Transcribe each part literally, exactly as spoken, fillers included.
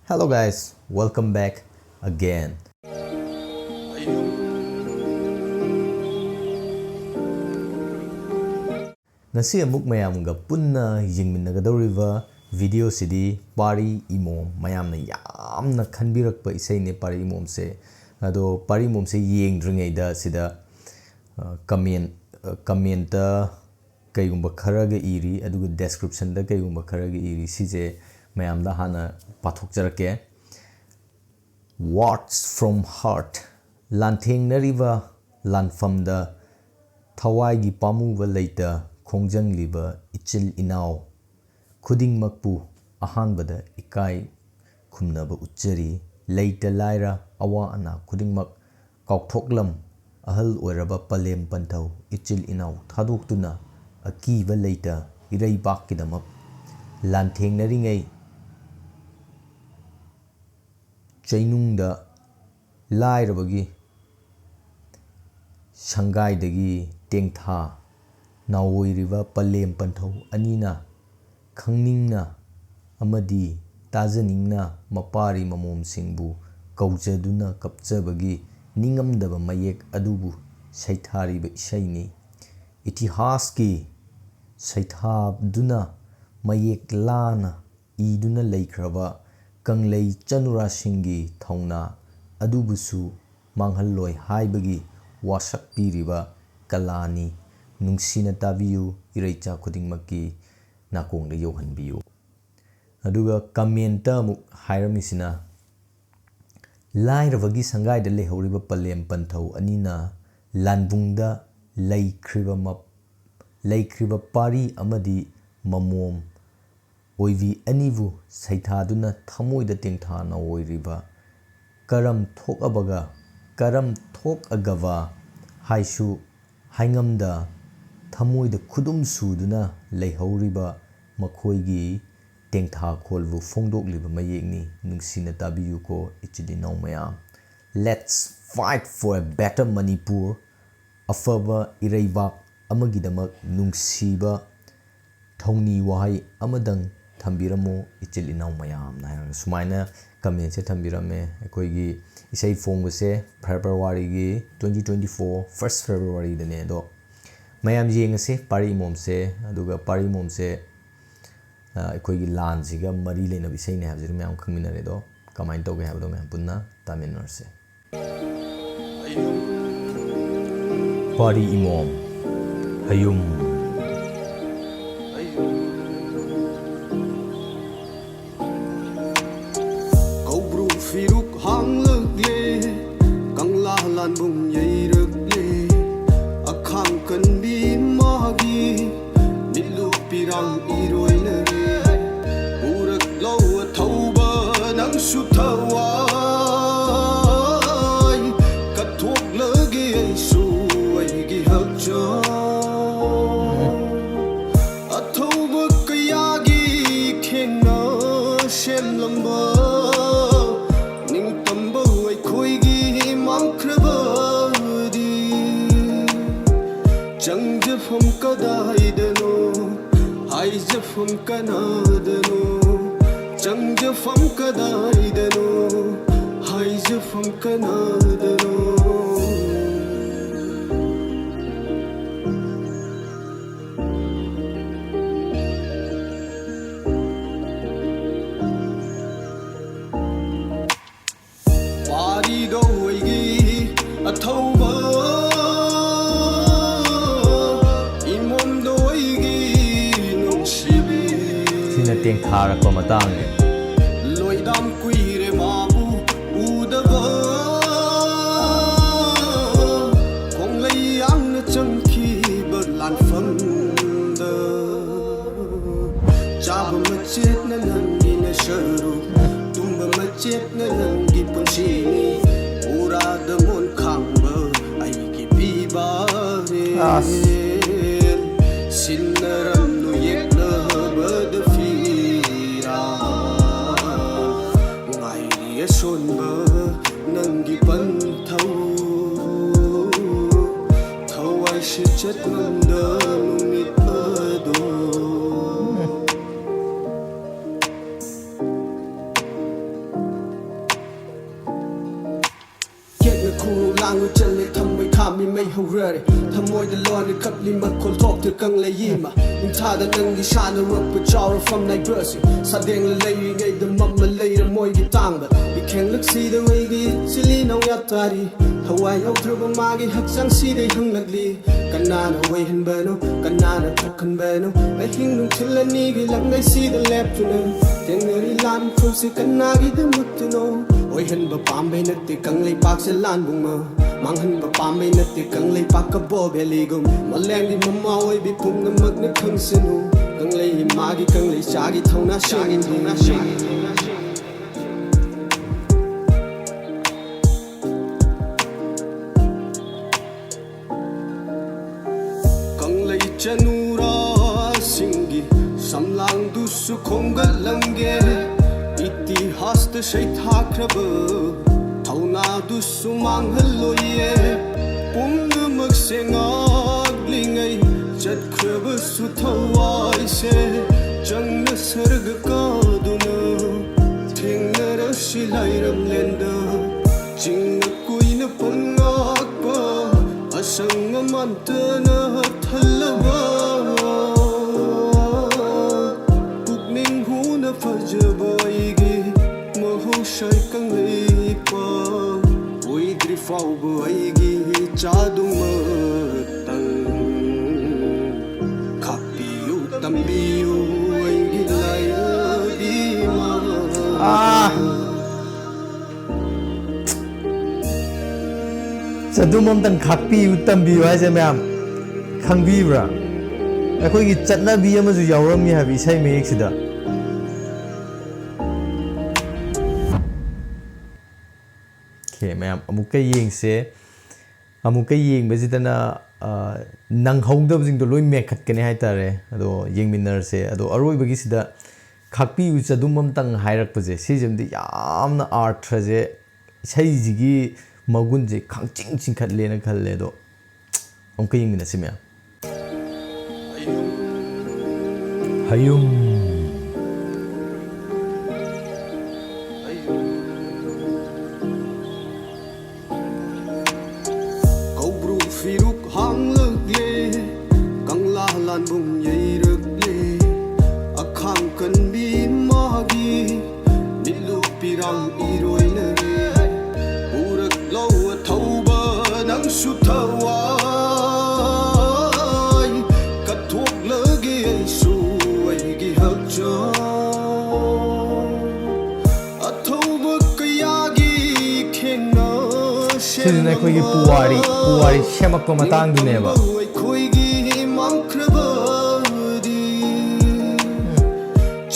Hello guys, welcome back again. ꯉꯁꯤ ꯑꯃꯨꯛ ꯃꯌꯥꯝꯒ ꯄꯨꯟꯅ ꯌꯦꯡꯃꯤꯟꯅꯒꯗꯧꯔꯤꯕ video ꯁꯤꯗꯤ ꯄꯥꯔꯤ ꯏꯃꯣꯝ, ꯃꯌꯥꯝꯅ ꯌꯥꯝꯅ ꯈꯟꯕꯤꯔꯛꯄ ꯏꯁꯩꯅꯦ ꯄꯥꯔꯤ ꯏꯃꯣꯝꯁꯦ꯫ ꯑꯗꯣ ꯄꯥꯔꯤ ꯏꯃꯣꯝꯁꯦ ꯌꯦꯡꯗ꯭ꯔꯤꯉꯩꯗ ꯁꯤꯗ, ꯑ, comment, ꯑ, comment ꯇ ꯀꯩꯒꯨꯝꯕ ꯈꯔꯒ ꯏꯔꯤ, ꯑꯗꯨꯒ description ꯗ ꯀꯩꯒꯨꯝꯕ ꯈꯔꯒ ꯏꯔꯤ꯫ ꯁꯤꯁꯦ ꯃꯌꯥꯝꯗ ꯍꯥꯟꯅ ꯄꯥꯊꯣꯛꯆꯔꯛꯀꯦ꯫ Words from heart꯫ ꯂꯥꯟꯊꯦꯡꯅꯔꯤꯕ ꯂꯥꯟꯐꯝꯗ ꯊꯋꯥꯏꯒꯤ ꯄꯥꯝꯃꯨꯕ ꯂꯩꯇ ꯈꯣꯡꯖꯪꯂꯤꯕ ꯏꯆꯤꯜ ꯏꯅꯥꯎ ꯈꯨꯗꯤꯡꯃꯛꯄꯨ ꯑꯍꯥꯟꯕꯗ ꯏꯀꯥꯏ ꯈꯨꯝꯅꯕ ꯎꯠꯆꯔꯤ꯫ ꯂꯩꯇ ꯂꯥꯏꯔ ꯑꯋꯥ ꯑꯅꯥ ꯈꯨꯗꯤꯡꯃꯛ ꯀꯥꯎꯊꯣꯛꯂꯝ ꯑꯍꯜ ꯑꯣꯏꯔꯕ ꯄꯂꯦꯝ ꯄꯟꯊꯧ ꯏꯆꯤꯜ ꯏꯅꯥꯎ ꯊꯥꯗꯣꯛꯇꯨꯅ ꯑꯀꯤꯕ ꯂꯩꯇ ꯏꯔꯩꯕꯥꯛꯀꯤꯗꯃꯛ ꯂꯥꯟꯊꯦꯡꯅꯔꯤꯉꯩ ꯆꯩꯅꯨꯡꯗ ꯂꯥꯏꯔꯕꯒꯤ ꯁꯪꯒꯥꯏꯗꯒꯤ ꯇꯦꯡꯊꯥ ꯅꯥꯑꯣꯏꯔꯤꯕ ꯄꯂꯦꯝ ꯄꯟꯊꯧ ꯑꯅꯤꯅ ꯈꯪꯅꯤꯡꯅ ꯑꯃꯗꯤ ꯇꯥꯖꯅꯤꯡꯅ ꯃꯄꯥꯔꯤ ꯃꯃꯣꯝꯁꯤꯡꯕꯨ ꯀꯧꯖꯗꯨꯅ ꯀꯞꯆꯕꯒꯤ ꯅꯤꯡꯉꯝꯗꯕ ꯃꯌꯦꯛ ꯑꯗꯨꯕꯨ ꯁꯩꯊꯥꯔꯤꯕ ꯏꯁꯩꯅꯤ꯫ ꯏꯇꯤꯍꯥꯁꯀꯤ ꯁꯩꯊꯥꯗꯨꯅ ꯃꯌꯦꯛ ꯂꯥꯅ ꯏꯗꯨꯅ ꯂꯩꯈ꯭ꯔꯕ ꯀꯪꯂꯩ ꯆꯅꯨꯔꯥꯁꯤꯡꯒꯤ ꯊꯧꯅꯥ ꯑꯗꯨꯕꯨꯁꯨ ꯃꯥꯡꯍꯜꯂꯣꯏ ꯍꯥꯏꯕꯒꯤ ꯋꯥꯁꯛ ꯄꯤꯔꯤꯕ ꯀꯂꯥꯅꯤ꯫ ꯅꯨꯡꯁꯤꯅ ꯇꯥꯕꯤꯌꯨ, ꯏꯔꯩꯆꯥ ꯈꯨꯗꯤꯡꯃꯛꯀꯤ ꯅꯥꯀꯣꯡꯗ ꯌꯧꯍꯟꯕꯤꯌꯨ꯫ ꯑꯗꯨꯒ comment ꯇ ꯑꯃꯨꯛ ꯍꯥꯏꯔꯝꯃꯤꯁꯤꯅ, ꯂꯥꯏꯔꯕꯒꯤ ꯁꯪꯒꯥꯏꯗ ꯂꯩꯍꯧꯔꯤꯕ ꯄꯂꯦꯝ ꯄꯟꯊꯧ ꯑꯅꯤꯅ ꯂꯥꯟꯕꯨꯡꯗ ꯂꯩꯈ꯭ꯔꯤꯕ ꯃꯞ-, ꯂꯩꯈ꯭ꯔꯤꯕ ꯄꯥꯔꯤ ꯑꯃꯗꯤ ꯃꯃꯣꯝ ꯑꯣꯏꯕꯤ ꯑꯅꯤꯕꯨ ꯁꯩꯊꯥꯗꯨꯅ ꯊꯃꯣꯏꯗ ꯇꯦꯡꯊꯥꯅ ꯑꯣꯏꯔꯤꯕ ꯀꯔꯝ ꯊꯣꯛꯑꯕꯒ, ꯀꯔꯝ ꯊꯣꯛꯑꯒꯕ ꯍꯥꯏꯁꯨ ꯍꯥꯏꯉꯝꯗ ꯊꯃꯣꯏꯗ ꯈꯨꯗꯨꯝ ꯁꯨꯗꯨꯅ ꯂꯩꯍꯧꯔꯤꯕ ꯃꯈꯣꯏꯒꯤ ꯇꯦꯡꯊꯥꯈꯣꯜꯕꯨ ꯐꯣꯡꯗꯣꯛꯂꯤꯕ ꯃꯌꯦꯛꯅꯤ꯫ ꯅꯨꯡꯁꯤꯅ ꯇꯥꯕꯤꯌꯨꯀꯣ ꯏꯆꯤꯜ ꯏꯅꯥꯎ ꯃꯌꯥꯝ꯫ Let's fight for a better Manipur꯫ ꯑꯐꯕ ꯏꯔꯩꯕꯥꯛ ꯑꯃꯒꯤꯗꯃꯛ ꯅꯨꯡꯁꯤꯕ ꯊꯧꯅꯤ ꯋꯥꯍꯩ ꯑꯃꯗꯪ ꯊꯝꯕꯤꯔꯝꯃꯨ ꯏꯆꯤꯜ ꯏꯅꯥꯎ ꯃꯌꯥꯝꯅ ꯍꯥꯏꯔꯒ ꯁꯨꯃꯥꯏꯅ ꯀꯃꯦꯟꯁꯦ ꯊꯝꯕꯤꯔꯝꯃꯦ꯫ ꯑꯩꯈꯣꯏꯒꯤ ꯏꯁꯩ ꯐꯣꯡꯕꯁꯦ ꯐꯦꯕ꯭ꯔꯨꯋꯥꯔꯤꯒꯤ twenty twenty four first ꯐꯦꯕ꯭ꯔꯨꯋꯥꯔꯤꯗꯅꯦ꯫ ꯑꯗꯣ ꯃꯌꯥꯝ ꯌꯦꯡꯉꯁꯦ ꯄꯥꯔꯤ ꯏꯃꯣꯝꯁꯦ꯫ ꯑꯗꯨꯒ ꯄꯥꯔꯤ ꯏꯃꯣꯝꯁꯦ ꯑꯩꯈꯣꯏꯒꯤ ꯂꯥꯟꯁꯤꯒ ꯃꯔꯤ ꯂꯩꯅꯕ ꯏꯁꯩꯅꯦ ꯍꯥꯏꯕꯁꯤꯗꯤ ꯃꯌꯥꯝ ꯈꯪꯃꯤꯟꯅꯔꯦ꯫ ꯑꯗꯣ ꯀꯃꯥꯏꯅ ꯇꯧꯒꯦ ꯍꯥꯏꯕꯗꯣ ꯃꯌꯥꯝ ꯄꯨꯟꯅ ꯇꯥꯃꯤꯟꯅꯔꯁꯦ꯫ ꯄꯥꯔꯤ ꯏꯃꯣꯝ ꯍꯌꯨꯝ꯫ ꯀꯧꯕ꯭ꯔꯨ ꯐꯤꯔꯨꯛ ꯍꯥꯡꯂꯛꯂꯦ, ꯀꯪꯂꯥ ꯂꯥꯟꯕꯨꯡ ꯌꯩꯔꯛꯂꯦ, ꯑꯈꯥꯡ ꯀꯟꯕꯤ ꯃꯥꯒꯤ ꯃꯤꯠꯂꯨ ꯄꯤꯔꯥꯡ ꯏꯔꯣꯏꯅꯔꯦ꯫ ꯄꯨꯔꯛꯂꯣ ꯑꯊꯧꯕ ꯅꯪꯁꯨ ꯊꯋꯥꯏ, ꯀꯠꯊꯣꯛꯂꯒꯦ ꯑꯩꯁꯨ ꯑꯩꯒꯤ ꯍꯛꯆꯥꯡ꯫ ꯑꯊꯧꯕ ꯀꯌꯥꯒꯤ ꯈꯦꯡꯅ ꯁꯦꯝꯂꯝꯕ ꯅꯤꯡꯇꯝꯕ ꯑꯩꯈꯣꯏꯒꯤ ꯃꯥꯡꯈ꯭ꯔꯕꯗꯤ ꯆꯪꯖꯐꯝ ꯀꯗꯥꯏꯗꯅꯣ, ꯍꯥꯏꯖꯐꯝ ꯀꯅꯥꯗꯅꯣ? ꯆꯪꯖꯐꯝ ꯀꯗꯥꯏꯗꯅꯣ, ꯍꯥꯏꯖꯐꯝ ꯀꯅꯥꯗꯅꯣ? ꯄꯥꯔꯤꯗꯣ ꯑꯩꯒꯤ ꯑꯊꯧꯕ, ꯏꯃꯣꯝꯗꯣ ꯑꯩꯒꯤ ꯅꯨꯡꯁꯤꯕꯤ꯫ ꯁꯤꯅ ꯇꯦꯡꯊꯥꯔꯛꯄ ꯃꯇꯥꯡꯅꯤ꯫ ꯂꯣꯏꯗꯥꯝ ꯀꯨꯏꯔꯦ ꯃꯥꯕꯨ ꯎꯗꯕ, ꯈꯣꯡꯂꯩ ꯌꯥꯡꯅ ꯆꯪꯈꯤꯕ ꯂꯥꯟꯐꯝꯗ꯫ ꯆꯥꯕ ꯃꯆꯦꯠꯅ ꯅꯪꯒꯤ ꯅꯁꯔꯨꯛ, ꯇꯨꯝꯕ ꯃꯆꯦꯠꯅ ꯅꯪꯒꯤ ꯄꯨꯟꯁꯤꯅꯤ꯫ ꯎꯔꯥꯗ ꯃꯣꯟ ꯈꯥꯡꯕ ꯑꯩꯒꯤ ꯄꯤꯕꯥꯔꯦꯜ꯫ ꯑꯁ꯫ ꯁꯤꯟꯅꯔꯝꯂꯨ ꯌꯦꯛꯅꯕꯗ ꯐꯤꯔꯥ꯫ ꯉꯥꯏꯔꯤ ꯑꯁꯣꯟꯕ ꯅꯪꯒꯤ ꯄꯟꯊꯧ꯫ ꯊꯋꯥꯏ ꯁꯤꯆꯠ ꯉꯝꯗ ꯅꯨꯃꯤꯠ ꯑꯗꯣ꯫ ꯂꯥꯡꯉꯨ ꯆꯜꯂꯦ ꯊꯝꯃꯣꯏ ꯈꯥꯝꯃꯤ ꯃꯩ ꯍꯧꯔꯔꯦ꯫ ꯊꯃꯣꯏꯗ ꯂꯣꯟꯅ ꯀꯞꯂꯤ ꯃꯈꯣꯜ ꯊꯣꯛꯇꯦ ꯀꯪꯂꯩ ꯏꯃ꯫ ꯅꯤꯡꯊꯥꯗ ꯅꯪꯒꯤ ꯁꯥꯟꯅꯔꯛꯄ ꯆꯥꯎꯔꯐꯝ ꯅꯥꯏꯕꯁꯤ꯫ ꯁꯥꯗꯦꯡꯂ ꯂꯩꯔꯤꯉꯩꯗ ꯃꯝꯃ ꯂꯩꯔ ꯃꯣꯏꯒꯤ ꯇꯥꯡꯕ꯫ ꯏꯈꯦꯡꯂꯛꯁꯤꯗ ꯑꯩꯒꯤ ꯏꯠꯁꯤꯜꯂꯤ ꯅꯧꯌꯥ ꯇꯥꯔꯤ꯫ ꯊꯋꯥꯏ ꯌꯥꯎꯗ꯭ꯔꯕ ꯃꯥꯒꯤ ꯍꯛꯆꯥꯡꯁꯤꯗ ꯍꯪꯂꯛꯂꯤ꯫ ꯀꯅꯥꯅ ꯑꯣꯏꯍꯟꯕꯅꯣ ꯀꯅꯥꯅ ꯊꯣꯛꯍꯟꯕꯅꯣ? ꯑꯍꯤꯡ ꯅꯨꯡꯊꯤꯜ ꯑꯅꯤꯒꯤ ꯂꯝꯂꯩꯁꯤꯗ ꯂꯦꯞꯇꯨꯅ ꯊꯦꯡꯅꯔꯤ ꯂꯥꯟꯐꯝꯁꯤ ꯀꯅꯥꯒꯤꯗꯃꯛꯇꯅꯣ? ꯑꯣꯏꯍꯟꯕ ꯄꯥꯝꯕꯩ ꯅꯠꯇꯦ ꯀꯪꯂꯩꯄꯥꯛꯁꯦ ꯂꯥꯟꯕꯨꯡꯃ꯫ ꯃꯥꯡꯍꯟꯕ ꯄꯥꯝꯕꯩ ꯅꯠꯇꯦ ꯀꯪꯂꯩꯄꯥꯛ ꯀꯕꯣ ꯚꯦꯂꯤꯒꯨꯝ꯫ ꯃꯥꯂꯦꯝꯒꯤ ꯃꯃꯥ ꯑꯣꯏꯕꯤ ꯄꯨꯝꯅꯃꯛꯅ ꯈꯪꯁꯅꯨ ꯀꯪꯂꯩ ꯏꯃꯥꯒꯤ ꯀꯪꯂꯩ ꯆꯥꯒꯤ ꯊꯧꯅꯥ ꯁꯦꯡꯕꯤ꯫ ꯀꯪꯂꯩ ꯆꯅꯨꯔꯥꯁꯤꯡꯒꯤ ꯁꯝꯂꯥꯡꯗꯨꯁꯨ ꯈꯣꯝꯒꯠꯂꯝꯒꯦ꯫ ꯏꯇꯤꯍꯥꯁꯇ ꯁꯩꯊꯥꯈ꯭ꯔꯕ ꯊꯧꯅꯥꯗꯨꯁꯨ ꯃꯥꯡꯍꯜꯂꯣꯏꯌꯦ꯫ ꯄꯨꯝꯅꯃꯛꯁꯦ ꯉꯥꯛꯂꯤꯉꯩ ꯆꯠꯈ꯭ꯔꯕꯁꯨ ꯊꯋꯥꯏꯁꯦ ꯆꯪꯅ ꯁꯔꯒ ꯀꯥꯗꯨꯅ ꯊꯦꯡꯅꯔꯁꯤ ꯂꯥꯏꯔꯝꯂꯦꯟꯗ꯫ ꯆꯤꯡꯅ ꯀꯨꯏꯅ ꯄꯟꯉꯥꯛꯄ ꯑꯁꯪ ꯑꯃꯥꯟꯇꯅ ꯊꯜꯂꯕ ꯄꯨꯛꯅꯤꯡ ꯍꯨꯅ ꯐꯖꯕ ꯑꯩꯒꯤ ꯃꯍꯧꯁꯥꯏ ꯀꯪꯂꯩꯄꯥꯛ ꯑꯣꯏꯗ꯭ꯔꯤ ꯐꯥꯎꯕ ꯑꯩꯒꯤ ꯏꯆꯥꯗꯨꯃꯛꯇꯪ ꯈꯥꯛꯄꯤꯌꯨ ꯇꯝꯕꯤꯌꯨ ꯑꯩꯒꯤ ꯂꯥꯏꯔꯕꯤ ꯏꯃꯥ꯫ ꯑꯥ! ꯆꯗꯨꯝ ꯑꯝꯇꯪ ꯈꯥꯛꯄꯤꯌꯨ ꯇꯝꯕꯤꯌꯨ ꯍꯥꯏꯁꯦ ꯃꯌꯥꯝ ꯈꯪꯕꯤꯕ꯭ꯔꯥ? ꯑꯩꯈꯣꯏꯒꯤ ꯆꯠꯅꯕꯤ ꯑꯃꯁꯨ ꯌꯥꯎꯔꯝꯃꯤ ꯍꯥꯏꯕ ꯏꯁꯩ ꯃꯌꯦꯛꯁꯤꯗ꯫ Okay, ꯃꯌꯥꯝ ꯑꯃꯨꯛꯀ ꯌꯦꯡꯁꯦ꯫ ꯑꯃꯨꯛꯀ ꯌꯦꯡꯕꯁꯤꯗꯅ ꯅꯪꯍꯧꯗꯕꯁꯤꯡꯗꯣ ꯂꯣꯏ ꯃꯦꯟꯈꯠꯀꯅꯤ ꯍꯥꯏꯇꯥꯔꯦ꯫ ꯑꯗꯣ ꯌꯦꯡꯃꯤꯟꯅꯔꯁꯦ꯫ ꯑꯗꯣ ꯑꯔꯣꯏꯕꯒꯤꯁꯤꯗ ꯈꯥꯛꯄꯤꯌꯨ ꯆꯗꯨꯝ ꯑꯝꯇꯪ ꯍꯥꯏꯔꯛꯄꯁꯦ, ꯁꯤꯁꯤꯃꯗꯤ ꯌꯥꯝꯅ ꯑꯥꯔꯊꯁꯦ, ꯏꯁꯩꯁꯤꯒꯤ ꯃꯒꯨꯟꯁꯦ ꯈꯪꯆꯤꯡ ꯆꯤꯡꯈꯠꯂꯦꯅ ꯈꯜꯂꯦ꯫ ꯑꯗꯣ ꯑꯃꯨꯛꯀ ꯌꯦꯡꯃꯤꯟꯅꯁꯤ ꯃꯌꯥꯝ꯫ ꯍꯌꯨꯝ꯫ ꯏꯔꯥꯡ ꯏꯔꯣꯏꯅꯔꯦ꯫ ꯄꯨꯔꯛꯂꯣ ꯑꯊꯧꯕ ꯅꯪꯁꯨ ꯊꯋꯥꯏ꯫ ꯀꯠꯊꯣꯛꯂꯒꯦ ꯑꯩꯁꯨ ꯑꯩꯒꯤ ꯍꯛꯆꯥꯡ꯫ ꯑꯊꯧꯕ ꯀꯌꯥꯒꯤ ꯈꯦꯡꯅ ꯁꯤꯁꯤꯅ ꯑꯩꯈꯣꯏꯒꯤ ꯄꯨꯋꯥꯔꯤ, ꯄꯨꯋꯥꯔꯤ ꯁꯦꯝꯃꯛꯄ ꯃꯇꯥꯡꯗꯨꯅꯦꯕ꯫ ꯑꯩꯈꯣꯏꯒꯤ ꯃꯥꯡꯈ꯭ꯔꯕꯗꯤ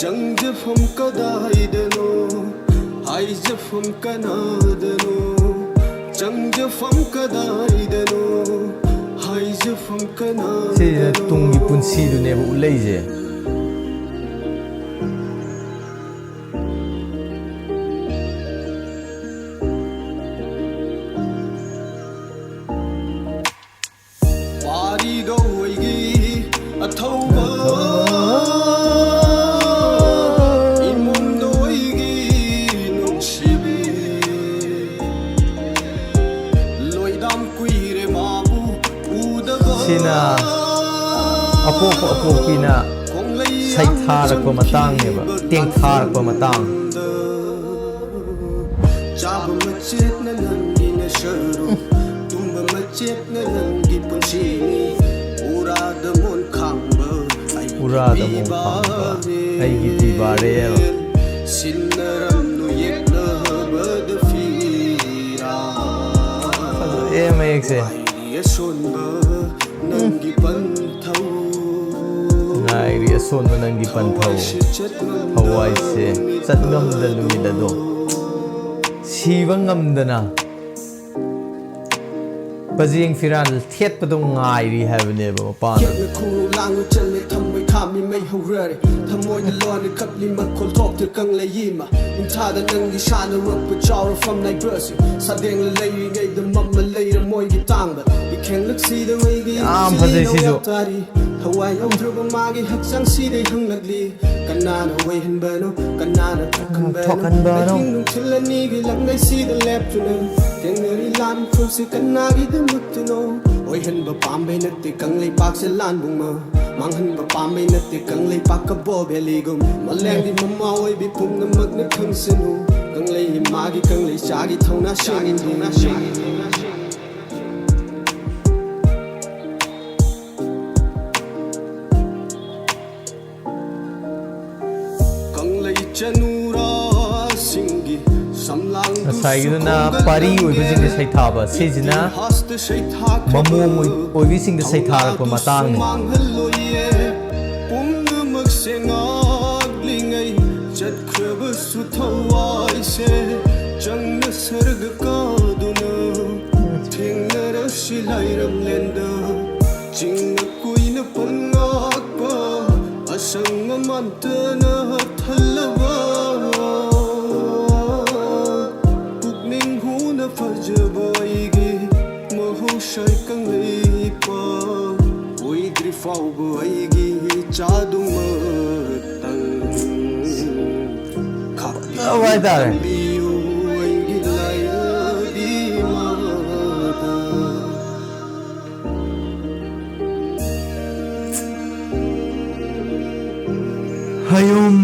ꯆꯪꯖꯐꯝ ꯀꯗꯥꯏꯗꯅꯣ? ꯍꯥꯏꯖꯐꯝ ꯀꯅꯥꯗꯅꯣ? ꯆꯪꯖꯐꯝ ꯀꯗꯥꯏꯗꯅꯣ? ꯍꯥꯏꯖꯐꯝ ꯀꯅꯥꯗꯅꯣ? ꯁꯤꯁꯤꯅ ꯇꯨꯡꯒꯤ ꯄꯨꯟꯁꯤꯗꯨꯅꯦꯕ ꯎꯠꯂꯛꯏꯁꯦ꯫ ꯋꯥꯔꯤꯗꯣ ꯑꯩꯒꯤ ꯑꯊꯧꯕ ꯏꯃꯨꯡꯗꯣ ꯑꯩꯒꯤ ꯅꯨꯡꯁꯤꯕꯤ꯫ ꯂꯣꯏꯗꯥꯝ ꯀꯨꯏꯔꯦ ꯃꯥꯕꯨ ꯎꯗꯕ꯫ ꯁꯤꯅ ꯑꯄꯣꯛꯄ ꯑꯄꯣꯛꯄꯤꯅ ꯁꯩꯊꯥꯔꯛꯄ ꯃꯇꯥꯡꯅꯦꯕ, ꯇꯦꯡꯊꯥꯔꯛꯄ ꯃꯇꯥꯡ꯫ ꯆꯥꯕ ꯃꯆꯦꯠꯅ ꯅꯪꯒꯤ ꯅꯁꯔꯨ, ꯇꯨꯝꯕ ꯃꯆꯦꯠꯅ ꯅꯪꯒꯤ ꯄꯨꯟꯁꯤꯅꯤ꯫ ꯎꯔꯥꯗ ꯃꯣꯟ ꯈꯥꯡꯕ ꯑꯩꯒꯤ ꯎꯔꯥꯗ ꯃꯣꯟ ꯈꯥꯡꯕ ꯄꯤꯕꯥꯔꯦꯜ꯫ ꯑꯩꯒꯤ ꯄꯤꯕꯥꯔꯦꯜ꯫ ꯁꯤꯟꯅꯔꯝꯂꯨ ꯌꯦꯛꯅꯕꯗ ꯐꯤꯔꯥ꯫ ꯐꯖꯩꯌꯦ ꯃꯌꯦꯛꯁꯦ꯫ ꯃꯥꯏꯔꯤ ꯑꯁꯣꯟꯕ ꯅꯪꯒꯤ ꯄꯟꯊꯧ꯫ ꯉꯥꯏꯔꯤ ꯑꯁꯣꯟꯕ ꯅꯪꯒꯤ ꯄꯟꯊꯧ꯫ ꯊꯋꯥꯏꯁꯦ ꯆꯠꯉꯝꯗ ꯊꯋꯥꯏꯁꯦ ꯅꯨꯃꯤꯠ ꯆꯠꯉꯝꯗ ꯑꯗꯣ꯫ ꯅꯨꯃꯤꯠ ꯑꯗꯣ꯫ ꯁꯤꯕ ꯉꯝꯗꯅ ꯄꯖꯦꯡ ꯐꯤꯔꯥꯟ ꯊꯦꯠꯄꯗꯣ ꯉꯥꯏꯔꯤ ꯍꯥꯏꯕꯅꯦꯕ ꯃꯄꯥꯅ꯫ ꯌꯦꯛꯅ ꯈꯨꯔꯨ ꯂꯥꯡꯉꯨ ꯆꯜꯂꯦ ꯊꯝꯃꯣꯏ ꯈꯥꯝꯃꯤ ꯃꯩ ꯍꯧꯔꯔꯦ꯫ ꯊꯃꯣꯏꯗ ꯂꯣꯟꯅ ꯀꯞꯂꯤ ꯃꯈꯣꯜ ꯊꯣꯛꯇꯦ ꯀꯪꯂꯩ ꯏꯃ꯫ ꯅꯤꯡꯊꯥꯗ ꯅꯪꯒꯤ ꯁꯥꯟꯅꯔꯛꯄ ꯆꯥꯎꯔꯐꯝ ꯅꯥꯏꯕ꯭ꯔꯁꯤ꯫ ꯁꯥꯗꯦꯡꯂ ꯂꯩꯔꯤꯉꯩꯗ ꯃꯝꯃ ꯂꯩꯔꯝꯃꯣꯏꯒꯤ ꯇꯥꯡꯕ꯫ ꯏꯈꯦꯡꯂꯛꯁꯤꯗ ꯑꯩꯒꯤ ꯌꯥꯝ ꯐꯖꯩ ꯏꯆꯦ ꯁꯤꯁꯨ꯫ ꯅꯧꯌꯥ ꯇꯥꯔꯤ꯫ ꯊꯋꯥꯏ ꯌꯥꯎꯗ꯭ꯔꯕ ꯃꯥꯒꯤ ꯍꯛꯆꯥꯡꯁꯤꯗ ꯍꯪꯂꯛꯂꯤ꯫ ꯀꯅꯥꯅ ꯑꯣꯏꯍꯟꯕꯅꯣ? ꯀꯅꯥꯅ ꯊꯣꯛꯍꯟꯕꯅꯣ? ꯊꯣꯛꯍꯟꯕꯅꯣ? ꯑꯍꯤꯡ ꯅꯨꯡꯊꯤꯜ ꯑꯅꯤꯒꯤ ꯂꯪꯂꯩꯁꯤꯗ ꯂꯦꯞꯇꯨꯅ ꯇꯦꯡꯅꯔꯤ ꯂꯥꯟ ꯈꯣꯡꯁꯤ ꯀꯅꯥꯒꯤꯗꯃꯛꯇꯅꯣ? ꯑꯣꯏꯍꯟꯕ ꯄꯥꯝꯕꯩ ꯅꯠꯇꯦ ꯀꯪꯂꯩꯄꯥꯛꯁꯦ ꯂꯥꯟꯕꯨꯡꯃ꯫ ꯃꯥꯡꯍꯟꯕ ꯄꯥꯝꯕꯩ ꯅꯠꯇꯦ ꯀꯪꯂꯩꯄꯥꯛ ꯀꯕꯣ ꯚꯦꯂꯤꯒꯨꯝ꯫ ꯃꯥꯂꯦꯝꯒꯤ ꯃꯃꯥ ꯑꯣꯏꯕꯤ ꯄꯨꯝꯅꯃꯛꯅ ꯈꯪꯁꯅꯨ꯫ ꯆꯥꯒꯤ ꯀꯪꯂꯩ ꯆꯥꯒꯤ ꯊꯧꯅꯥ ꯁꯤꯡꯗꯤ ꯀꯪꯂꯩ ꯆꯅꯨꯔꯥꯁꯤꯡꯒꯤ ꯁꯝꯂꯥꯡꯗꯨꯁꯨ ꯉꯁꯥꯏꯒꯤꯗꯨꯅ ꯄꯥꯔꯤ ꯑꯣꯏꯕꯁꯤꯡꯒꯤ ꯁꯩꯊꯥꯕ, ꯁꯤꯁꯤꯅ ꯏꯇꯤꯍꯥꯁꯇ ꯁꯩꯊꯥꯈ꯭ꯔꯕ ꯃꯃꯣꯝ ꯑꯣꯏ-, ꯑꯣꯏꯕꯤꯁꯤꯡꯗ ꯁꯩꯊꯥꯔꯛꯄ ꯊꯧꯅꯥꯗꯨꯁꯨ ꯃꯇꯥꯡꯅꯤ꯫ ꯃꯥꯡꯍꯜꯂꯣꯏꯌꯦ꯫ ꯄꯨꯝꯅꯃꯛꯁꯦ ꯉꯥꯛꯂꯤꯉꯩ ꯆꯠꯈ꯭ꯔꯕꯁꯨ ꯊꯋꯥꯏꯁꯦ ꯆꯪꯅ ꯁꯔꯒ ꯀꯥꯗꯨꯅ ꯊꯦꯡꯅꯔꯁꯤ ꯂꯥꯏꯔꯝꯂꯦꯟꯗ꯫ ꯆꯤꯡꯅ ꯀꯨꯏꯅ ꯄꯟ ꯉꯥꯛꯄ ꯑꯁꯪ ꯑꯃꯥꯟꯇꯅ ꯊꯜꯂꯕ ꯄꯨꯛꯅꯤꯡ ꯍꯨꯅ ꯐꯖꯕ ꯑꯩꯒꯤ ꯃꯍꯧꯁꯥꯏ ꯀꯪꯂꯩꯄꯥꯛ ꯑꯣꯏꯗ꯭ꯔꯤ ꯐꯥꯎꯕ ꯑꯩꯒꯤ ꯏꯆꯥꯗꯨꯃꯛꯇꯪ ꯈꯥꯛꯄꯤꯌꯨ, ꯍꯥꯏꯇꯥꯔꯦ꯫ ꯇꯝꯕꯤꯌꯨ ꯑꯩꯒꯤ ꯂꯥꯏꯔꯕꯤ ꯃꯥꯇ꯫ ꯍꯌꯨꯝ꯫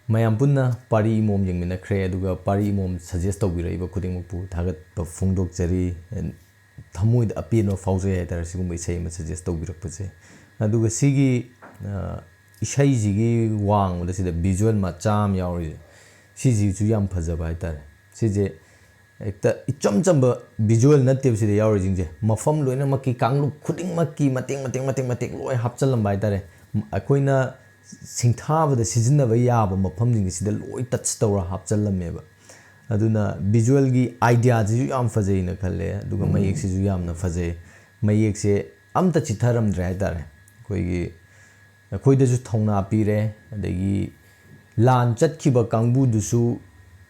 ꯃꯌꯥꯝ ꯄꯨꯟꯅ ꯄꯥꯔꯤ ꯏꯃꯣꯝ ꯌꯦꯡꯃꯤꯟꯅꯈ꯭ꯔꯦ, ꯑꯗꯨꯒ ꯄꯥꯔꯤ ꯏꯃꯣꯝ suggest ꯇꯧꯕꯤꯔꯛꯏꯕ ꯈꯨꯗꯤꯡꯃꯛꯄꯨ ꯊꯥꯒꯠꯄ ꯐꯣꯡꯗꯣꯛꯆꯔꯤ꯫ ꯊꯃꯣꯏꯗ ꯑꯄꯦꯟꯕ ꯐꯥꯎꯖꯩ ꯍꯥꯏꯇꯥꯔꯦ, ꯁꯤꯒꯨꯝꯕ ꯏꯁꯩ ꯑꯃ suggest ꯇꯧꯕꯤꯔꯛꯄꯁꯦ꯫ ꯑꯗꯨꯒ ꯁꯤꯒꯤ, ꯑ, ꯏꯁꯩꯁꯤꯒꯤ ꯋꯥꯡꯃꯗ ꯁꯤꯗ visual ꯃꯆꯥ ꯑꯃ ꯌꯥꯎꯔꯤꯁꯦ, ꯁꯤꯁꯤꯁꯨ ꯌꯥꯝ ꯐꯖꯕ ꯍꯥꯏꯇꯥꯔꯦ꯫ ꯁꯤꯁꯦ ꯍꯦꯛꯇ ꯏꯆꯝ ꯆꯝꯕ visual ꯅꯠꯇꯦꯕ ꯁꯤꯗ ꯌꯥꯎꯔꯤꯁꯤꯡꯁꯦ, ꯃꯐꯝ ꯂꯣꯏꯅꯃꯛꯀꯤ, ꯀꯥꯡꯂꯨꯞ ꯈꯨꯗꯤꯡꯃꯛꯀꯤ ꯃꯇꯦꯛ, ꯃꯇꯦꯛ, ꯃꯇꯦꯛ, ꯃꯇꯦꯛ ꯂꯣꯏ ꯍꯥꯞꯆꯜꯂꯝꯕ ꯍꯥꯏꯇꯥꯔꯦ꯫ ꯑꯩꯈꯣꯏꯅ ꯁꯤꯡꯊꯥꯕꯗ ꯁꯤꯖꯤꯟꯅꯕ ꯌꯥꯕ ꯃꯐꯝꯁꯤꯡꯁꯤꯗ ꯂꯣꯏ touch ꯇꯧꯔ ꯍꯥꯞꯆꯜꯂꯝꯃꯦꯕ꯫ ꯑꯗꯨꯅ visual ꯒꯤ idea ꯁꯤꯁꯨ ꯌꯥꯝ ꯐꯖꯩꯅ ꯈꯜꯂꯦ, ꯑꯗꯨꯒ ꯃꯌꯦꯛꯁꯤꯁꯨ ꯌꯥꯝꯅ ꯐꯖꯩ꯫ ꯃꯌꯦꯛꯁꯦ ꯑꯝꯇ ꯆꯤꯊꯔꯝꯗ꯭ꯔꯦ ꯍꯥꯏꯇꯥꯔꯦ꯫ ꯑꯩꯈꯣꯏꯒꯤ, ꯑꯩꯈꯣꯏꯗꯁꯨ ꯊꯧꯅꯥ ꯄꯤꯔꯦ, ꯑꯗꯒꯤ ꯂꯥꯟ ꯆꯠꯈꯤꯕ ꯀꯥꯡꯕꯨꯗꯨꯁꯨ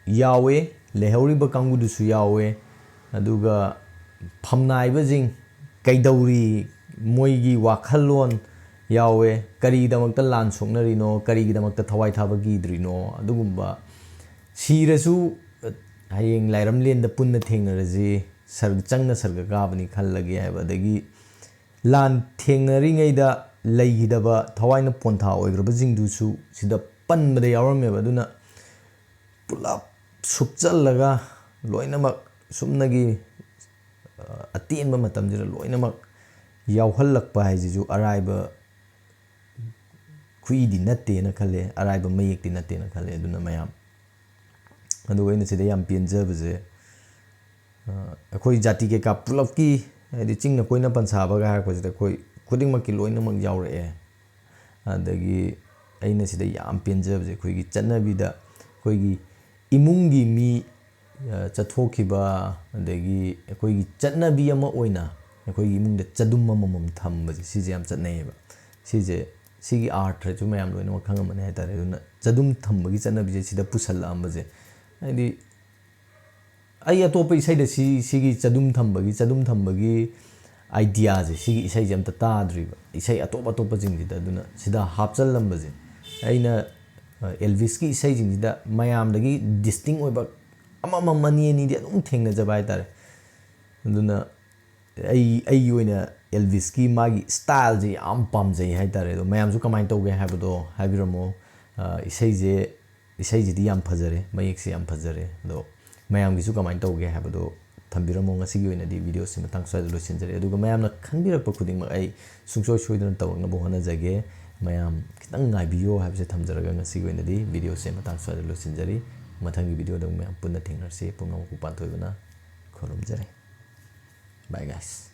ꯌꯥꯎꯋꯦ, ꯂꯩꯍꯧꯔꯤꯕ ꯀꯥꯡꯕꯨꯗꯨꯁꯨ ꯌꯥꯎꯋꯦ, ꯑꯗꯨꯒ ꯐꯝꯅꯥꯏꯕꯁꯤꯡ ꯀꯩꯗꯧꯔꯤ, ꯃꯣꯏꯒꯤ ꯋꯥꯈꯜꯂꯣꯟ ꯌꯥꯎꯋꯦ, ꯀꯔꯤꯒꯤꯗꯃꯛꯇ ꯂꯥꯟ ꯁꯣꯛꯅꯔꯤꯅꯣ, ꯀꯔꯤꯒꯤꯗꯃꯛꯇ ꯊꯋꯥꯏ ꯊꯥꯕ ꯀꯤꯗ꯭ꯔꯤꯅꯣ, ꯑꯗꯨꯒꯨꯝꯕ꯫ ꯁꯤꯔꯁꯨ ꯍꯌꯦꯡ ꯂꯥꯏꯔꯝꯂꯦꯟꯗ ꯄꯨꯟꯅ ꯊꯦꯡꯅꯔꯁꯤ, ꯁꯔ-, ꯆꯪꯅ ꯁꯔꯒ ꯀꯥꯕꯅꯤ ꯈꯜꯂꯒꯦ ꯍꯥꯏꯕ, ꯑꯗꯒꯤ ꯂꯥꯟ ꯊꯦꯡꯅꯔꯤꯉꯩꯗ ꯂꯩꯈꯤꯗꯕ, ꯊꯋꯥꯏꯅ ꯄꯣꯟꯊꯥ ꯑꯣꯏꯈ꯭ꯔꯕꯁꯤꯡꯗꯨꯁꯨ ꯁꯤꯗ ꯄꯟꯕꯗ ꯌꯥꯎꯔꯝꯃꯦꯕ꯫ ꯑꯗꯨꯅ ꯄꯨꯂꯞ ꯁꯨꯞꯆꯜꯂꯒ ꯂꯣꯏꯅꯃꯛ ꯁꯨꯞꯅꯒꯤ, ꯑ, ꯑꯇꯦꯟꯕ ꯃꯇꯝꯁꯤꯗ ꯂꯣꯏꯅꯃꯛ ꯌꯥꯎꯍꯜꯂꯛꯄ ꯍꯥꯏꯁꯤꯁꯨ ꯑꯔꯥꯏꯕ ꯈꯨꯏꯗꯤ ꯅꯠꯇꯦꯅ ꯈꯜꯂꯦ, ꯑꯔꯥꯏꯕ ꯃꯌꯦꯛꯇꯤ ꯅꯠꯇꯦꯅ ꯈꯜꯂꯦ꯫ ꯑꯗꯨꯅ ꯃꯌꯥꯝ, ꯑꯗꯨꯒ ꯑꯩꯅ ꯁꯤꯗ ꯌꯥꯝ ꯄꯦꯟꯖꯕꯁꯦ, ꯑ, ꯑꯩꯈꯣꯏ ꯖꯥꯇꯤ ꯀꯩꯀꯥ ꯄꯨꯂꯞꯀꯤ, ꯍꯥꯏꯗꯤ ꯆꯤꯡꯅ ꯀꯣꯏꯅ ꯄꯟꯁꯥꯕꯒ ꯍꯥꯏꯔꯛꯄꯁꯤꯗ ꯑꯩꯈꯣꯏ ꯈꯨꯗꯤꯡꯃꯛꯀꯤ ꯂꯣꯏꯅꯃꯛ ꯌꯥꯎꯔꯛꯑꯦ꯫ ꯑꯗꯒꯤ ꯑꯩꯅ ꯁꯤꯗ ꯌꯥꯝ ꯄꯦꯟꯖꯕꯁꯦ ꯑꯩꯈꯣꯏꯒꯤ ꯆꯠꯅꯕꯤꯗ ꯑꯩꯈꯣꯏꯒꯤ ꯏꯃꯨꯡꯒꯤ ꯃꯤ, ꯑ, ꯆꯠꯊꯣꯛꯈꯤꯕ, ꯑꯗꯒꯤ ꯑꯩꯈꯣꯏꯒꯤ ꯆꯠꯅꯕꯤ ꯑꯃ ꯑꯣꯏꯅ ꯑꯩꯈꯣꯏꯒꯤ ꯏꯃꯨꯡꯗ ꯆꯗꯨꯝ ꯑꯃꯃꯝ ꯊꯝꯕꯁꯦ, ꯁꯤꯁꯦ ꯌꯥꯝ ꯆꯠꯅꯩꯌꯦꯕ꯫ ꯁꯤꯁꯦ, ꯁꯤꯒꯤ ꯑꯥꯔꯊꯁꯨ ꯃꯌꯥꯝ ꯂꯣꯏꯅꯃꯛ ꯈꯪꯉꯝꯃꯅꯤ ꯍꯥꯏꯇꯥꯔꯦ꯫ ꯑꯗꯨꯅ ꯆꯗꯨꯝ ꯊꯝꯕꯒꯤ ꯆꯠꯅꯕꯤꯁꯦ ꯁꯤꯗ ꯄꯨꯁꯜꯂꯛꯑꯝꯕꯁꯦ, ꯍꯥꯏꯗꯤ ꯑꯩ ꯑꯇꯣꯞꯄ ꯏꯁꯩꯗ ꯁꯤ, ꯁꯤꯒꯤ ꯆꯗꯨꯝ ꯊꯝꯕꯒꯤ, ꯆꯗꯨꯝ ꯊꯝꯕꯒꯤ ꯑꯥꯏꯗꯤꯌꯥꯁꯦ, ꯁꯤꯒꯤ ꯏꯁꯩꯁꯦ ꯑꯝꯇ ꯇꯥꯗ꯭ꯔꯤꯕ꯫ ꯏꯁꯩ ꯑꯇꯣꯞ ꯑꯇꯣꯞꯄꯁꯤꯡꯁꯤꯗ, ꯑꯗꯨꯅ ꯁꯤꯗ ꯍꯥꯞꯆꯜꯂꯝꯕꯁꯦ, ꯑꯩꯅ, ꯑ, ꯑꯦꯜꯚꯤꯁꯀꯤ ꯏꯁꯩꯁꯤꯡꯁꯤꯗ ꯃꯌꯥꯝꯗꯒꯤ ꯗꯤꯁꯇꯤꯡ ꯑꯣꯏꯕ ꯑꯃꯃꯝ, ꯑꯅꯤ ꯑꯅꯤꯗꯤ ꯑꯗꯨꯝ ꯊꯦꯡꯅꯖꯕ ꯍꯥꯏꯇꯥꯔꯦ꯫ ꯑꯗꯨꯅ ꯑꯩ, ꯑꯩꯒꯤ ꯑꯣꯏꯅ ꯑꯦꯜꯚꯤꯁꯀꯤ ꯃꯥꯒꯤ ꯁ꯭ꯇꯥꯏꯜꯁꯦ ꯌꯥꯝ ꯄꯥꯝꯖꯩ ꯍꯥꯏꯇꯥꯔꯦ꯫ ꯑꯗꯣ ꯃꯌꯥꯝꯁꯨ ꯀꯃꯥꯏꯅ ꯇꯧꯒꯦ ꯍꯥꯏꯕꯗꯣ ꯍꯥꯏꯕꯤꯔꯝꯃꯣ꯫ ꯑ, ꯏꯁꯩꯁꯦ, ꯏꯁꯩꯁꯤꯗꯤ ꯌꯥꯝ ꯐꯖꯔꯦ, ꯃꯌꯦꯛꯁꯦ ꯌꯥꯝ ꯐꯖꯔꯦ꯫ ꯑꯗꯣ ꯃꯌꯥꯝꯒꯤꯁꯨ ꯀꯃꯥꯏꯅ ꯇꯧꯒꯦ ꯍꯥꯏꯕꯗꯣ ꯊꯝꯕꯤꯔꯝꯃꯣ꯫ ꯉꯁꯤꯒꯤ ꯑꯣꯏꯅꯗꯤ ꯚꯤꯗꯤꯑꯣꯁꯤ ꯃꯇꯥꯡ ꯁ꯭ꯋꯥꯏꯗ ꯂꯣꯏꯁꯤꯟꯖꯔꯦ꯫ ꯑꯗꯨꯒ ꯃꯌꯥꯝꯅ ꯈꯪꯕꯤꯔꯛꯄ ꯈꯨꯗꯤꯡꯃꯛ ꯑꯩ ꯁꯨꯡꯁꯣꯏ ꯁꯣꯏꯗꯅ ꯇꯧꯔꯛꯅꯕ ꯍꯣꯠꯅꯖꯒꯦ꯫ ꯃꯌꯥꯝ ꯈꯤꯇꯪ ꯉꯥꯏꯕꯤꯌꯣ ꯍꯥꯏꯕꯁꯦ ꯊꯝꯖꯔꯒ ꯉꯁꯤꯒꯤ ꯑꯣꯏꯅꯗꯤ ꯚꯤꯗꯤꯑꯣꯁꯦ ꯃꯇꯥꯡ ꯁ꯭ꯋꯥꯏꯗ ꯂꯣꯏꯁꯤꯟꯖꯔꯤ꯫ ꯃꯊꯪꯒꯤ ꯚꯤꯗꯤꯑꯣꯗ ꯑꯃꯨꯛ ꯃꯌꯥꯝ ꯄꯨꯟꯅ ꯊꯦꯡꯅꯔꯁꯤ꯫ ꯄꯨꯝꯅꯃꯛꯄꯨ ꯄꯥꯟꯊꯣꯏꯕꯅ ꯈꯨꯔꯨꯝꯖꯔꯤ꯫ Bye guys꯫